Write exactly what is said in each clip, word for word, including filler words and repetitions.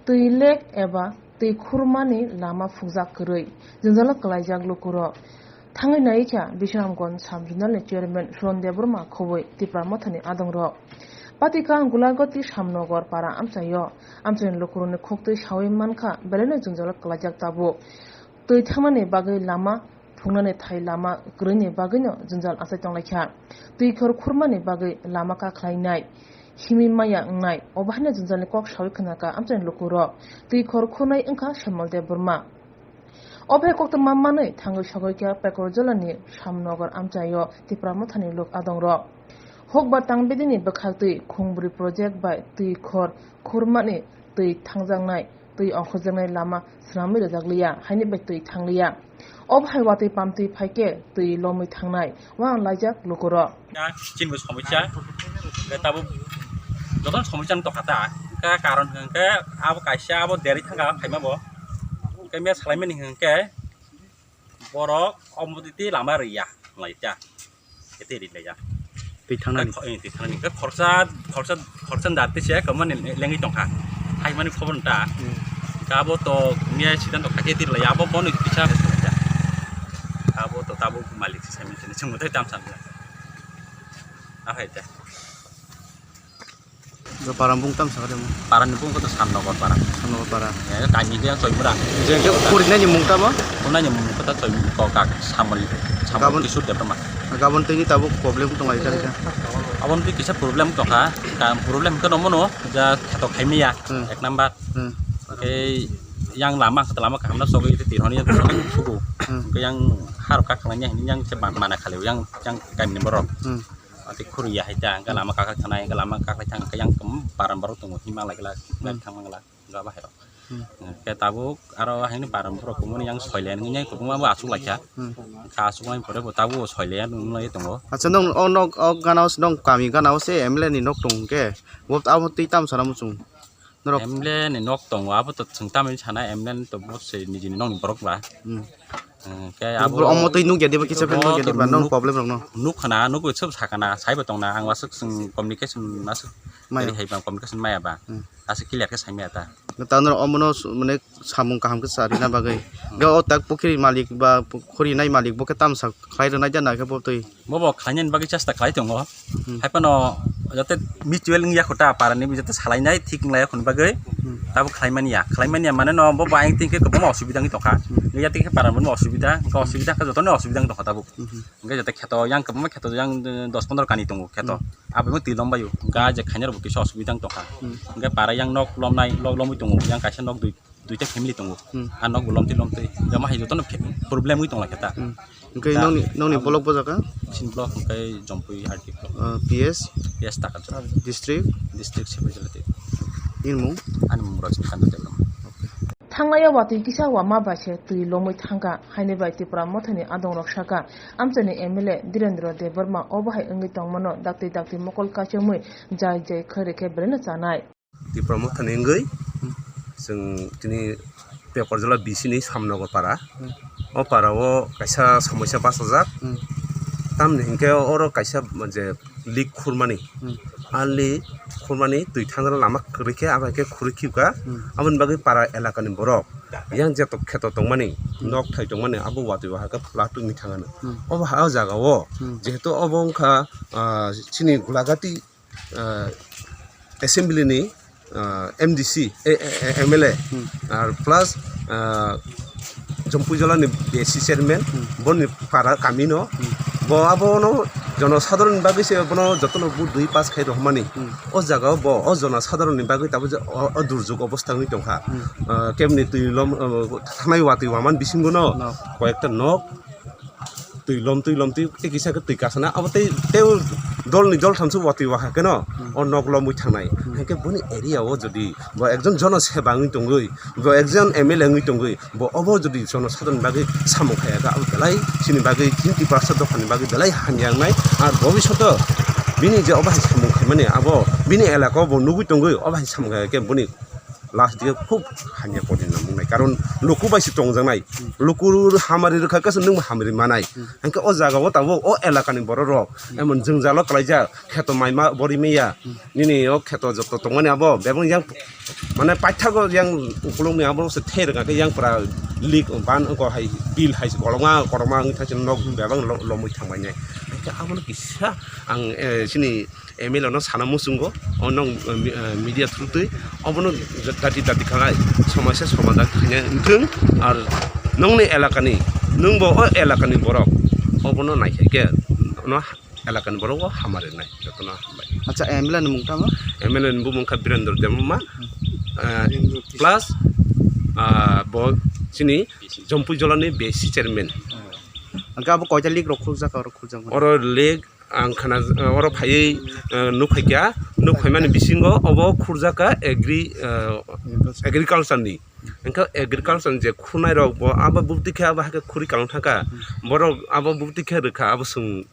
Twi lek eba twi khurmani lama phungjak kwrwi, jwngjalo kwlaijak lukurok. Thangwi naikha Bisramganj sub-zonalni chairman Suron Debbarma khobwi Tipra Mothani adongrok. Patikang Gulagati Samnogar para amchaio amchaini lukurokni khoktwi sawi mankha, belaino jwngjalo kwlaijak tabuk. Twi thangnani bagwi lama phungnani thai lama kwrwini bagwino jwngjal achai tonglaikha. Twi khor khurmani bagwi lama kakhlainai, himwi maya wngnai, obo haino jwngjalni kok sawi khwnakha amchaini lukurok. Twi khor khurnai wngkha Shyamol Debbarma. Obo hai koktwma manwi thangwi sogwi kha Pakur jilani Samnogar amchaio Tipra Mothani lok adongrok. Hokbar tangbedini bwkhaktwi khungbri project bai twi khor khurmani twi thangjaknai, twi ongkhorjaknai lama swnamwi rwjakliya, haini bai twi thangliya. Obo hai watwi pamtwi phaikhe twi lomwi thangnai, uang laijak lukurok. Ya, chini bo somosya, hwnkhe tabuk joto somosya wng tongkha ta. Hwnkhe karon hwnkhe abo kaisa abo derwi thangkha phaima bo. Hwnkhe mia salaimani hwnkhe borok omo twi lama rwya, lai ta. Ete ri leya. Twi thangnani. Twi thangnani. Khe khorsa, khorsa, khorsa darte se kwmani lengwi tongkha. Hai mani khobor ta. Hmm. Kabo to miya sidan to khake tir leya. Abo bono kisa. Abo to tabo malik se sami sini. Chungo tai tam sam. Ahai ta. Bo para bung tam sakha de mo? Para ni bung khe to Samnogar para. Samnogar para. Eh, kami dia Choimura. Je, je, khuri nai ni mung tamo? Khuri nai ni mung khe to Choimura, Kokak, Samol, Samol Gabon, Kisur Debbarma. Gabon tei ni tabuk problem tong lai kha. Abon tei kisa problem tong kha. Ka problem khe no mono, ja kheto khaimya, hmm, ek number. Hmm. Khe yang lama, khe lama kaham na sogwi tei tirhoni yang sugu. Hmm. Khe yang harok ka khlai yang, yang se mana khali yang, yang kami ni borok. Hmm. Ati khuri ya hai ta, hwnkhe lama kakhai thanai, hwnkhe lama kakhai thang, hwnkhe yang khe baran borok tongo, hima lai glak, hmm, thang mang glak, hwnkhe bahai rok. Hmm. Hwnkhe tabuk aro haino baran borok tongo, yang soilen wngya, kwbangma bo achuk lai kha. Hmm. Kha achuk lai pore bo tabuk soilen wng lai tongo. Acha, nong, o nok, o gana o nong kami gana o se M L A ni nok tong hwnkhe, bo abo twi tam sana muchung. Norok M L A ni nok tongo, abo to chwng tamni sana M L A ni to bo se nijini nokni borok ba. Hmm. Hwnkhe abo omo twi nukya diba kisa bo nukya diba nong nuk-, problem rok no. Nuk khana, nugwi sob sakana, saibo tongna, ang aswk chwng communication aswk maya. Eri hai ba communication maya ba. Hmm. Aswk clear khe saimaya ta. Tamo omono su-, mane samung kaham khe charina bagwi. Hmm. Ga o tak pukhiri malik ba pu-, khuri nai malik bo khe tamsa khlai rwnai da na khe bo twi. Bobo khlainani bagwi chesta khlai tongo. Hmm. Haiphano jate mutual wngya kho ta, parani jate salainai thik wnglaio khoni bagwi. Hmm. Tabuk khlaimani ya, khlaimani ya mane no bobo ayang tingkhe kwbangma osubida wngwi tongkha. Hmm. Wngya tingkhe parani bo osubida, wngkha osubida wngkha, jotono osubida wngwi tongkha tabuk. Hmm. Hwnkhe jate kheto yang kwbangma kheto yang, eh, dos pondro kani tongo kheto. Hmm. Abono twi lombaio, hwnkhe ah jek khainai rokbo kisa osubida wng tongkha. Hmm. Hwnkhe para yang nok lomnai, nok lomwi tongo, yang kaisa nok dui duita family tongo. Hmm. Ah, nok bo lomtwi lomtwi. Jama hai jotono problem wi tongla khe ta. Hmm. Hwnkhe da, nongni, nongni am-, block bo jaga? Sin block hwnkhe Jompui R D block. Ah, P S? P S Takajora. District? District Sepahijala. Nini mung? Ani mung Rajnikanta Debbarma. Okay. Thanglaiya watwi kisa wama bai se twi lomwi thangkha, haini bai Tipra Mothani adongrok sakha, amchaini M L A Dhirendra Debbarma obo hai wngwi tongmano, daktwi daktwi mokol kaichomwi jai jai khairwi khe belaino chanai. Tipra Mothani wngwi chwng tini Pakur jila B C ni Samnogar para. Hmm. O para o kaisa somosya bachajak. Hmm. Tamni hinkhe oro kaisa je leak khurmani. Hmm. A leak khurmani twi thangra lama kwrwi khe abo hai khe khurwi khibka. Hmm. Aboni bagwi para elakani borok yang jeto kheto tongmani, hmm, nok thai tongmani abo watwi wahai khe pla tungwi thangano. Hmm. Obo ha o jaga o, hmm, jehetu obo wngkha, ah, chini Gulagati ah, assembly ni, ah, M D C, eh, eh, eh, M L A, hmm, ar plus, ah, Jompui jila ni B C chairman, hmm, boni para kami no, hmm, bo abono jono sadharon ni bagwi se bono jotono bu dui pass khai rohmani. Hmm. O jaga o bo o jono sadharon ni bagwi tabuk je o, o durjok obostha wngwi tongkha. Hmm. Ah, kebni twi lom, ah, thanai watwi waman bisingo no, no, koyekta nok twi lom twi lom twi tei kisa khe twi kasana abo tei tei dol ni dol thamsa watwi wahai kheno, hmm, o nok lomwi thangnai. Hmm. Hinkhe boni area o jodi bo ekjon jono seba wngwi tongwi, bo ekjon M L A wngwi tongwi, bo obo jodi jono sadhon bagwi samung khaiya kha, abo belai chini bagwi chini Tiprasa dophani bagwi belai hamya wngnai. Ar bobishoto bini je obo hai samung khaimani abo bini elaka o bo nugwi tongwi obo hai samung khaiya khe boni Last diye khub hamya pori na mungnai, karon luku bai se tongjaknai, luku hamari rwkha khe nwng bo hamari manai. Hwnkhe o jaga o tabuk o elaka ni borok rok emon jwngjalo kwlaijak, kheto maima bori maya, nini o kheto joto tongmani abo bebak yang, mane paithago yang ukulung ni abo se the rwkha khe yang pura leak ban ko hai bill hai se kolokma kolokma wngwi thangse nok bebak lomwi thangbainai. Hwnkhe abono kisa ang, eh, chini M L A no sana muchungo, o nong, eh, mi-, eh, media through twi obono dati dati khalai somaisa somadhan khaina wngthung. Ar nongni elakani, nwngbo o elakani borok obono naikhaikhe no elakani borok o hama rwnai, jotono hambai. Acha, M L A ni mung tamo? M L A ni bumung kha Birendra Debbarma, eh, plus, ah, bo chini Jompui Jolani B C chairman. Hwnkhe abo koita leak rok khurjak, oro khurjak. Oro leak ang khana, oro phaiwi, eh, nukhaikha, nukphaimani bisingo obo khurjaka agri-, eh, agriculture ni. Hwnkhe agriculture je khurnairok bo abo bubti khe abo hakhe khuri kang thangkha. Borok abo bubti khe rwkha, abo chwng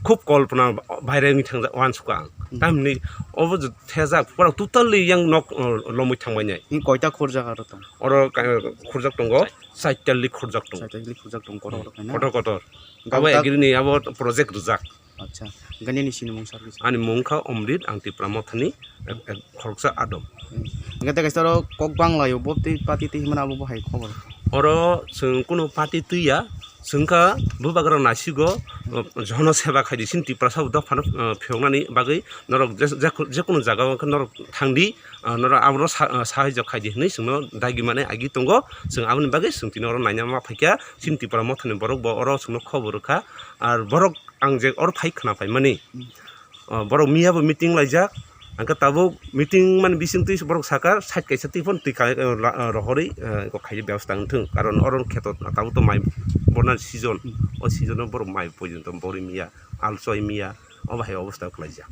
khub kolpona baire wngwi thangjak, uansukha ang. Tamni obo je thejak, borok totally yang nok, uh, lomwi thangbainai. Ni koita khurjak aro tong? Oro ka-, khurjak tongo, chaita lik khurjak tongo. Chaita lik khurjak tong, kotor kotor khaina? Kotor kotor. Abo agri ni abo project rwjak. Acha, hwnkhe nini sinimung sir kisa? Ani mung kha Omrit, ang Tipra Mothani, eh, eh, khoroksa adom. Hmm. Hwnkhe tei kaisa oro kok banglaio, bo tei party twi himani abo bo hai khobor? Oro chwng kunu party twi ya, chwng kha bubagra nasigo, eh, jono seba khaidi, chini Tiprasa bo dophano, eh, phiyoknani bagwi norok je, je, jekunu jaga o khe norok thangdi, ah, norok abono sa-, ah, sahajyo khaidi hinwi chwngno dagi mani agi tongo. Chwng aboni bagwi chwng tini oro naina ma phaikha, chini Tipra Mothani borok bo oro chwngno khobor rwkha. Ar borok ang je oro phai khna phaimani, ah, borok miya bo meeting laijak, hwnkhe tabuk meeting mani bisingtwi borok sakha side kaisa twi phano twi kha, ah, la-, ah, rohorwi, ah, kok khaidi bebosta wngthung, karon oro kheto tabuk to mai borna season, o season o borok mai poijon to bori miya, al choi miya, obo hai obosta khlaijak.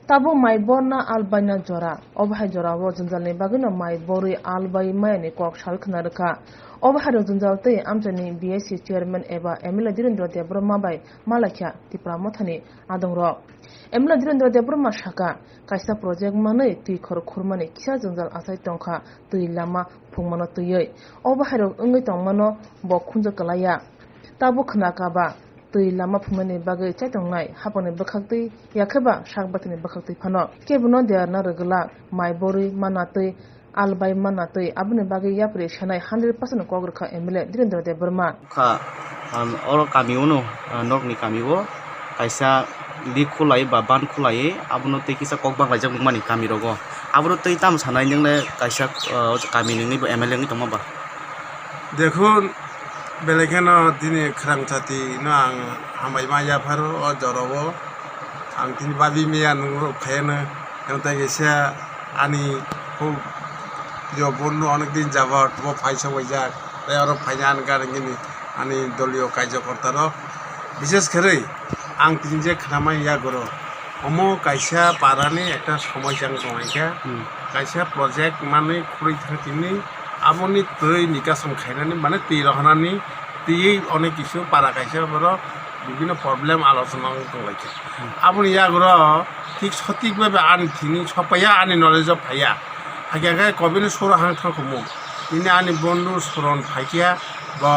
Tabuk mai borna al baina jora, obo hai jorao jwnjalni bagwino mai borwi al bai mayani kok sal khna rwkha. Obo haino jwnjal tei amchaini B I C chairman eba M L A Dhirendra Debbarma bai malaikha Tipra Mothani adongrok. M L A Dhirendra Debbarma sakha, kaisa project manwi twi khor khurmani kisa jwngjal achai tongkha twi lama phungmano twiwi. Obo hairok wngwi tongmano bo khunju kwlaiya. Tabuk khna kaba twi lama phungnani bagwi chaitongnai hapangni bwkhaktwi, yakheba sak bathani bwkhaktwi phano. Kebono derna rwgwlak, mai borwi manna twi, al bai manna twi, aboni bagwi yapri sanai hundred percent kok rwkha M L A Dhirendra Debbarma. Kha, um, oro kami uno, uh, nokni kami o kaisa lik khulai ba ban khulai, abono tei kisa kok banglaijak nukmani kami rogo. Abono tei tamo sanai nwngle kaisa, uh, kami nungni bo M L A wngwi tongma ba? Dekhun, belai kheno tini khwrang chati no ang hambai ma yapharo o jorao. Ang tini babi miya nung rok phaiano, ang tai kaisa ani huk yo bondo onek din jabot bo phaisa waijak, tai oro phaina ani gana gini ani doliyo kaijokorta rok. Bishes kherwi ang tini je khnamani yagoro, omo kaisa parani ekta somosya wng tong kha, hmm, kaisa project manwi khurwi thang tini, aboni twi nikason khainani, mane twi rohornani, twiwi onek kisu para kaisa borok bibinno problem alochona wng tong lai kha. Hmm. Aboni yagoro thik sotik bhabe ani thini sopaiya, ani knowledge o phaiya. Hakhe khe kobini soro hang thang khumu. Tini ani bondhu Soron phaikya, bo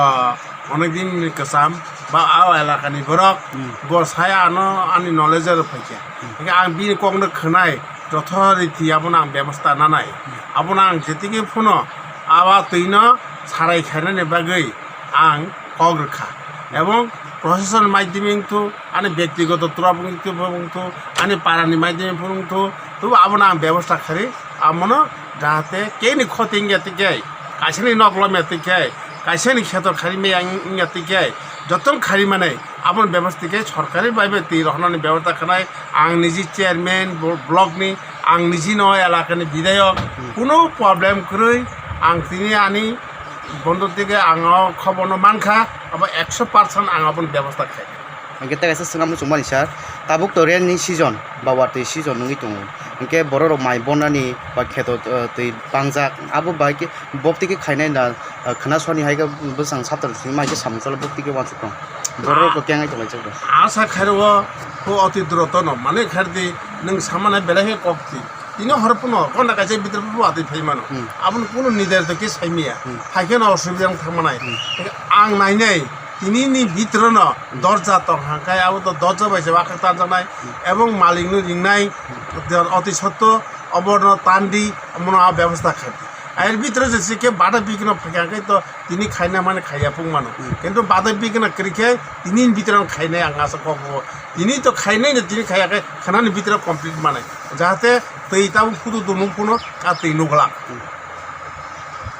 onek din ni kwcham, ba a elakani borok, hmm, bo sai ano ani knowledge o phaikya. Hmm. Hakhe ang bini kokno khwnai, jothoriti abono ang bebosta nanai. Hmm. Abono ang jetikhe phano aba twino sarai khainani bagwi ang kok rwkha. Ebong procession maidhyome wngthu, ani byaktigoto tura wngthu, ani parani maidhyome phuru wngthu, tobo abono ang bebosta kharwi, amono jahate keni khoti wngya tikhe, kaisani nok lomya tikhe, kaisani kheto kharwi maya wngya tikhe, jotono kharwi mani abono bebosta khe sorkari baibe twi rohornani bebosta khanai. Ang niji chairman bo-, block ni, ang niji no elakani bidayok, hmm, kuno problem kwrwi ang tini ani bondo tike ang o khoborno mankha, abo ekso percent ang aboni bebosta khai. Hingke tei kaisa swnamno chumani sir, tabuk to rain ni season ba watwi season wngwi tongo, hingke borok rok mai bonani ba kheto, eh, twi bangjak, abo bai khe bopti khe khainai na, eh, khwna soni hai khe bwsang sapta simi hai khe samung salo bopti khe uansuk tong. Borok rok to kengai tonglaijak bo. Asa khairo o, o oti duro tono, mane khardi nwng samana belai khe kok ti. Tini hor phano ghonta kaisa bhitor phano watwi phai mano. Hmm. Aboni kuno nidar to khe sai maya. Hmm. Phai khe no osubida wng thang manai. Hmm. Ang nainai tini ni bhitor no dorja tong hang khai abo to dorja bai se wakhak tanjaknai. Hmm. Ebong malik no ringnai. Hmm. Oti sotto obo no tandi omo no a bebosta khai. Ayer bhitor je se khe bada bikno phai khe to tini khaina mani khaiya phung mano. Hmm. Kintu bada bikno kri khe tini ni bhitor khainai ang asa kok bo. Tini to khainai no tini khaiya khe khanani bhitor complete manai. Jahate twi tabuk phutu tongo phano, a twi nukla.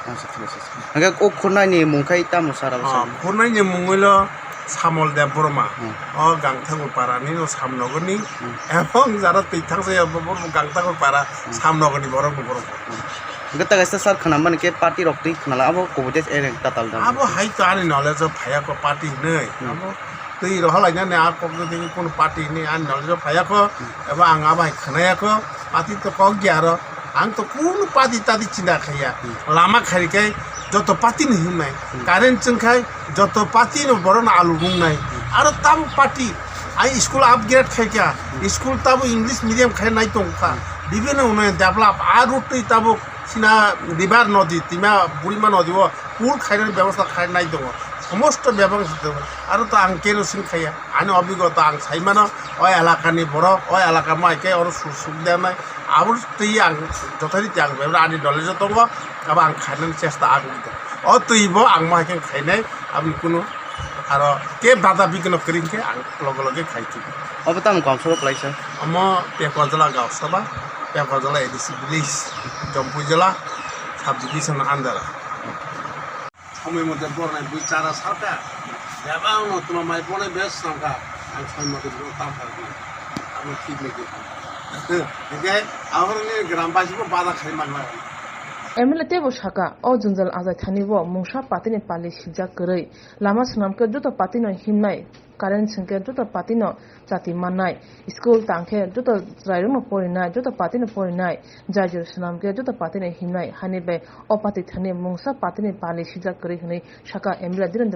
Acha, thik ache. Hwnkhe o khurnaini mung khai tamo sara bwsai? Ah, khurnaini mung hwilo Samol Debbarma. Hmm. O Gangthakur para ni no Samnogor ni. Hmm. Ebong jara twi thang jaya bo, bo Gangthakur para, hmm, Samnogor ni borok bo borok. Hmm. Hwnkhe ta kaisa sar khna mani khe party rok twi khna la abo kubui je ere tatal da. Abo hai to ani knowledge o phaiya ko party hinwi. Hmm. Abo twi rohor lainani a kok twi kono party hinwi ani knowledge o phaiya ko, eba ang abo hai khwnaya ko, party to kok ya aro, ang to kono party tadi chinta khaiya, lama khari khai joto party ni himnai, current chwng khai joto party no borok no alu wngnai, aro tabuk party ai school upgrade khai kha, school tabuk English medium khai nai tong kha, bibhinno unnayon develop, aro twi tabuk sina river nodi, tima burima nodi o, Pool khainani bebosta khai nai tongo, somosto bebak tongo. Aro to ang keno sing khaiya, ani obigota ang sai mano, o elakani borok, o elaka mai khe oro sur suk denai, abo twi ang jothoriti ang bebra ani knowledge o tongo, abo ang khainani chesta ang tongo. O twi bo ang mai khe khainai, aboni kunu aro ke bada bikno kring khe ang loge loge khai khe. Obo tamo Gausaba kwlaisa? Omo Pekwajala Gausaba, Pekwajala A D C village, Jampui jala, subdivision under. Somoi mote bornai bui chara salka. Bebang no tuma mai bornai bes salka. Ang somoi mote borok tam salka. Amo thik nai khe. Hingke ahorni gram baisi bo bada khai manma. M L A teibo saka, o jwngjal achai thani bo mungsa party ni pali sijak kwrwi. Lama swnam khe joto party no himnai. Current swngkhe joto party no chati mannai, school tangkhe joto chwrairokno porinai, joto party no porinai, jai jai swnamkhe joto party no himnai, hani bai o party thani mungsa party ni pali sijak kwrwi hwnwi saka M L A Dhirendra